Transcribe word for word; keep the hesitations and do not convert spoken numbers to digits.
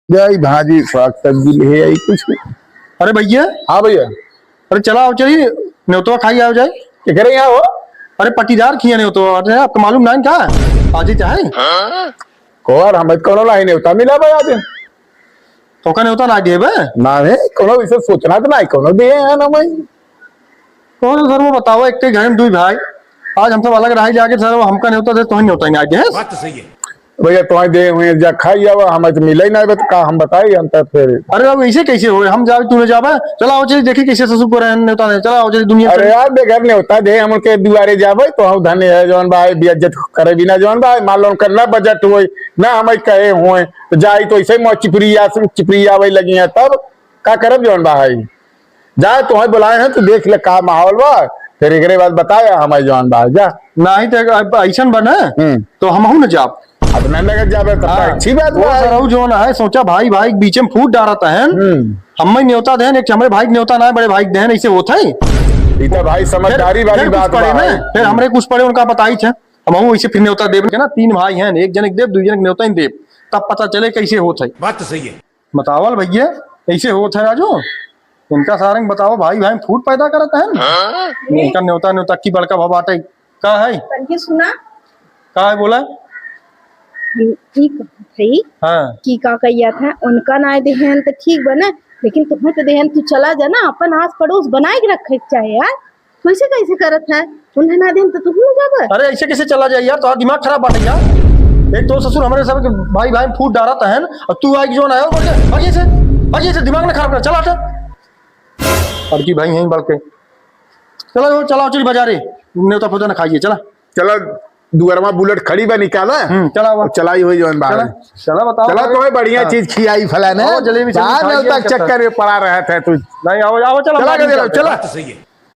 जाई भाजी, साग सब्जी ले आई कुछ। अरे भैया। हाँ भैया। अरे चला आओ, चली नेवतवा खाई आओ जाए। केकरे यहाँ हो? अरे पट्टीदार खिया नेवतवा, अरे आपका मालूम ना का? आज ही चाहे। कोर हम कौनो नाही नेवता मिला बा आज। तो का नेवता ना देबे? ना है, कौनो विशेष सोचना तो नाही, कौनो दे है ना मैं। कौन सर वो बताओ, एक के घर में दुई भाई, आज हम सब अलग रह जाके सर वो हमका नेवता दे, तोहन नेवता ही ना दे। बात तो सही है। भैया तोहन दे हुए जा खाई आवा, हमें तो मिले ही ना, बत का हम बताई हम तो फिर। अरे अब ऐसे कैसे हो, हम जावे तू ना जावे, चला आओ चली देखी कैसे ससुर को रहन नेवता दे, चला आओ चली दुनिया अरे चली। यार बेघर नेवता दे, हम उनके दुआरे जावे तो हम धन्य है जौन भाई बेइज्जत करे बिना जौन भाई मान लो उनका ना बजट होए ना हमें कहे होए तो जाई तो ऐसे ही मौत चिपरी आ चिपरी आवे लगी है तब का करब जौन भाई। जा, तोहई बुलाए हैं, तू देख ले का माहौल बा, फिर एकरे बाद बताया हमारे जवान बा, जा। नाही तो अब अइसन बा ना, हम्म। तो हमहू न जाब। अब ना लगत जाबे, तब तो हाँ, अच्छी बात वो बा। सरऊ जौन है, सोचा भाई, भाई के बीचे में फूट डारत है। हम्म। हमें न्योता देहन, एक हमरे भाई के न्योता ना, बड़े भाई के देहन, ऐसे होत है। ई तो भाई समझदारी फिर, वाली फिर कुछ बात पड़े बा ना, भाई। फिर हमरे कुछ पड़े, उनका बताई थे, हमहू ऐसे फिर न्योता देब के ना, तीन भाई हैं, एक जन के देब, दुई जन के न्योता ही देब, तब पता चले कैसे होत है। बात तो सही है। बतावल भैया, ऐसे होत है राजू, इनका सारंग बताओ, भाई भाई में फूट पैदा करत है ना? हाँ? इनका न्योता न्योता की बड़का भाव बाटे, का है? तनके सुना। का है बोला? ई कहत है हाँ। कि का कहिया था, उनका ना देहन तो ठीक बा ना, लेकिन तुम्हें तो देहन, तू चला जा ना, अपन आस पड़ोस बनाए के रखे के चाहे यार। कैसे कैसे करत है? उन्हें ना देन तो तू हो जाबे। अरे ऐसे कैसे चला जाए यार, तोहार दिमाग खराब बाटे यार। एक तो ससुर हमरे सब के भाई भाई फूट डारत है और तू आइके जौन आयो बोल के, भागिए से, भागिए से, दिमाग ना खराब कर, चला हट। और की भाई यहीं बल्कि चला हो, चला चली बाजारे, नेवता फोता ना खाइए, चला। चला दुअरमा बुलेट खड़ी बा, निकाला। हम्म, चला हुआ। चलाई हुई जौन बाहर। चला, चला बताओ चला भाई। तोहे बढ़िया हाँ। चीज खियाई फलाने। आओ, जलेबी से बाद में मिठाई उतना ये चक्कर में पड़ा रहत है तू। नहीं, आओ, आओ, चला, चला, मार चला, चलते। चला। बात तो सही है।